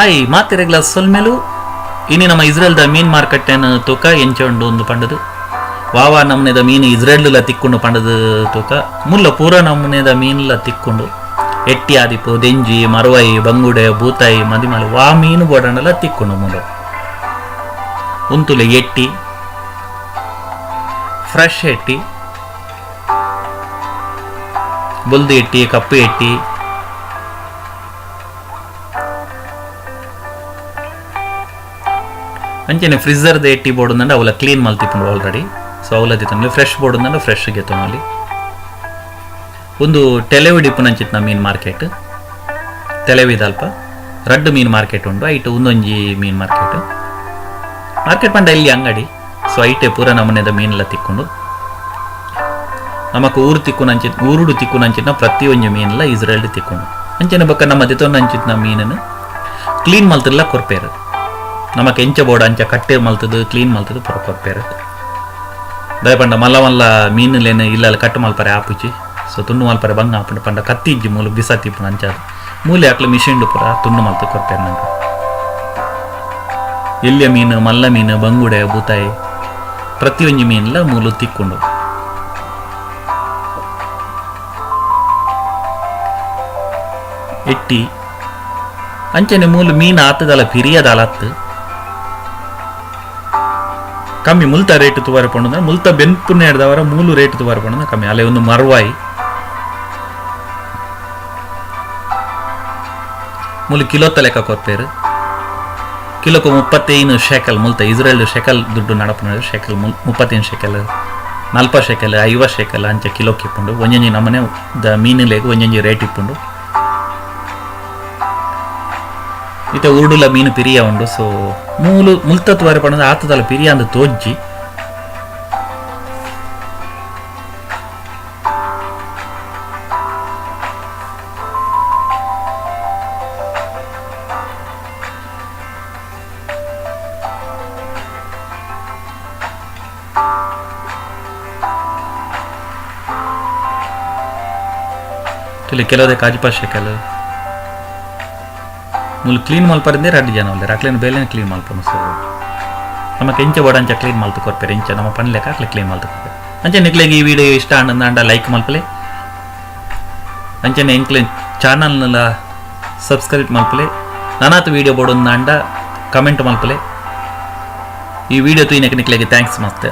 ಆಯ್ ಮಾತೆರೆಗ್ಲ ಸೊಲ್ಮೆಲು. ಇನಿ ನಮ್ಮ ಇಸ್ರೇಲ್ದ ಮೀನ್ ಮಾರ್ಕೆಟ್ ತೂಕ ಎಂಚ ಉಂಡು ಒಂದು ಪಂಡದು ವಾವಾ ನಮೂನೆದ ಮೀನು ಇಸ್ರೇಲ್ ತಿಕ್ಕೊಂಡು ಪಂಡದು ತೂಕ ಮುಲ್ಲ ಪೂರ ನಮೂನೆದ ಮೀನ್ಲ ತಿಕ್ಕೊಂಡು ಎಟ್ಟಿ ಆದಿಪ್ಪು ದೆಂಜಿ ಮರವಾಯಿ ಬಂಗುಡೆ ಬೂತಾಯಿ ಮದಿಮಲೆ ವಾ ಮೀನು ಬೋಡಂಡಲ ತಿಕ್ಕೊಂಡು ಮೂಲ ಉಂತುಲೆ ಎಟ್ಟಿ ಫ್ರೆಶ್ ಎಟ್ಟಿ ಬೊಲ್ದು ಎಟ್ಟಿ ಕಪ್ಪು ಎಟ್ಟಿ ಅಂಚನೆ ಫ್ರಿಜರ್ದ ಎಟ್ಟಿ ಬೋರ್ಡ್ ಅಂದ ಅವಲ ಕ್ಲೀನ್ ಮಲ್ತಿಪ್ಪುಂಡು ಆಲ್ರೆಡಿ. ಸೊ ಅವಲ ದಿತ್ತೊಂಡು ಫ್ರೆಶ್ ಬೋರ್ಡ್ ಅಂದ ಫ್ರೆಶ್ ಗೆತ್ತೊಂಡು ಒಂದು ಟೆಲೆವಿಡಿಪ್ಪುನಂಚಿತ್ನ ಮೀನ್ ಮಾರ್ಕೆಟ್ ತೆಲೆವಿದಲ್ಪ ರಡ್ಡು ಮೀನ್ ಮಾರ್ಕೆಟ್ ಉಂಡು ಐಟ್ ಒಂದೊಂಜಿ ಮೀನ್ ಮಾರ್ಕೆಟ್ ಮಾರ್ಕೆಟ್ ಪಂಡ ಇಲ್ಲಿ ಅಂಗಡಿ. ಸೊ ಐಟೆ ಪೂರ ನಮೂನೆದ ಮೀನೆಲ್ಲ ತಿಕ್ಕೊಂಡು ನಮಕ್ ಊರು ತಿಕ್ಕುನಂಚಿ ಊರುಡು ತಿಕ್ಕುನಂಚಿನ ಪ್ರತಿಯೊಂಜಿ ಮೀನೆಲ್ಲ ಇಸ್ರೇಲ್ ತಿಕ್ಕೊಂಡು ಅಂಚನೆ ಬೊಕ್ಕ ನಮ್ಮ ದಿತ್ತೊಂದಂಚಿತ್ನ ಮೀನನ್ನು ಕ್ಲೀನ್ ಮಲ್ತಲ್ಲ ಕೊರ್ಪೇರು ನಮಕ್ ಎಂಚ ಬೋರ್ಡ್ ಅಂಚ ಕಟ್ಟೆ ಮಲ್ತದು ಕ್ಲೀನ್ ಮಲ್ತದು ಪೂರ ಕೊರ್ಪೇರು ದಯಪಂಡ ಮಲ್ಲ ಮಲ್ಲ ಮೀನುಲೇನು ಇಲ್ಲ ಕಟ್ಟು ಮಲ್ಪರೆ ಆಪುಚಿ. ಸೊ ತುಂಡು ಮಲ್ಪರೆ ಬಂಗ ಆಪುಂಡು ಪಂಡ ಕತ್ತಿ ಇಜ್ಜಿ ಮೂಲು ಬಿಸಾತಿಪ್ಪುಂಡು ಅಂಚ ಮೂಲೆ ಅಕ್ಲು ಮಿಷಿನ್ ಪೂರ ತುಂಡು ಮಲ್ತು ಕೊರ್ಪೇರು ನಂಗೆ. ಎಲ್ಲಿಯ ಮೀನು ಮಲ್ಲ ಮೀನು ಬಂಗುಡೆ ಬೂತಾಯಿ ಪ್ರತಿಯೊಂಜಿ ಮೀನೆಲ್ಲ ಮೂಲು ತಿಕ್ಕೊಂಡು ಎಟ್ಟಿ ಅಂಚನೆ ಮೂಲು ಮೀನು ಆತದಲ್ಲ ಪಿರಿಯದಲತ್ತು ಕಮ್ಮಿ ಮುಲ್ತ ರೇಟ್ ತುವಾರ ಪಂಡು ಮುಲ್ತ ಬೆನ್ಪುನ ಹಿಡ್ದವರ ಮೂಲು ರೇಟ್ ತುವಾರ ಪಂಡು ಕಮ್ಮಿ ಅಲ್ಲೇ ಒಂದು ಮರ್ವಾಯಿ ಮೂಲು ಕಿಲೋತ್ತ ಲೆಕ್ಕ ಕೊರ್ಪೇರು ಕಿಲೋಕು 35 ಶೆಕಲ್ ಮುಲ್ತ ಇಸ್ರೇಲ್ ಶೆಕಲ್ ದುಡ್ಡು ನಡಪುನ ಶೆಕಲ್ 35 ಶೆಕಲ್ 40 ಶೆಕಲ್ 50 ಶೆಕಲ್ ಅಂಚ ಕಿಲೋಕ್ಕೆ ಇಪ್ಪುಂಡು ಒಂಜೊಂಜಿ ನಮನೆ ದ ಮೀನುಲೆಗ್ ಒಂಜೊಂಜಿ ರೇಟ್ ಇಪ್ಪುಂಡು. ಇತ್ತೆ ಉರುಡುಲ ಮೀನು ಪಿರಿಯ ಉಂಡು. ಸೊ ಮೂಲು ಮುಲ್ತತ್ವಾರ ಪಂಡ ಆತದಲ್ಲ ಪಿರಿಯ ಅಂದ್ ತೋಜ್ಜಿ. ಕೆಲವುದೇ ಕಾಜಿಪಾ ಶೆಕಲ್ ಮೂಲು ಕ್ಲೀನ್ ಮಲ್ಪರಿಂದೇ ರಡ್ಡು ಜನ ಉಲ್ಲೆರ್ ಅಕ್ಲೆನ ಬೇಲೆನ ಕ್ಲೀನ್ ಮಲ್ಪನು. ಸೊ ನಮಕ್ ಎಂಚ ಬೋಡ ಅಂಚ ಕ್ಲೀನ್ ಮಲ್ತು ಕೊರ್ಪೆರ್ ಎಂಚ ನಮ್ಮ ಪನ್ಲೆಕ ಅಕ್ಲೆ ಕ್ಲೀನ್ ಮಲ್ತು ಕೊರ್ಪೆರ್. ಅಂಚನೆ ನಿಕ್ಲೆಗ್ ಈ ವಿಡಿಯೋ ಇಷ್ಟ ಆಂಡ ಲೈಕ್ ಮಲ್ಪಲೆ ಅಂಚನೆ ಎಂಕ್ಲೆ ಚಾನಲ್ನೆಲ ಸಬ್ಸ್ಕ್ರೈಬ್ ಮಲ್ಪಲೆ ನನಾತ್ ವಿಡಿಯೋ ಬೋಡೊಂದಾಂಡ ಕಮೆಂಟ್ ಮಲ್ಪಲೆ. ಈ ವಿಡಿಯೋ ತೂಯಿನಕ್ಕೆ ನಿಕ್ಲೆಗ್ thanks ಮಸ್ತ್.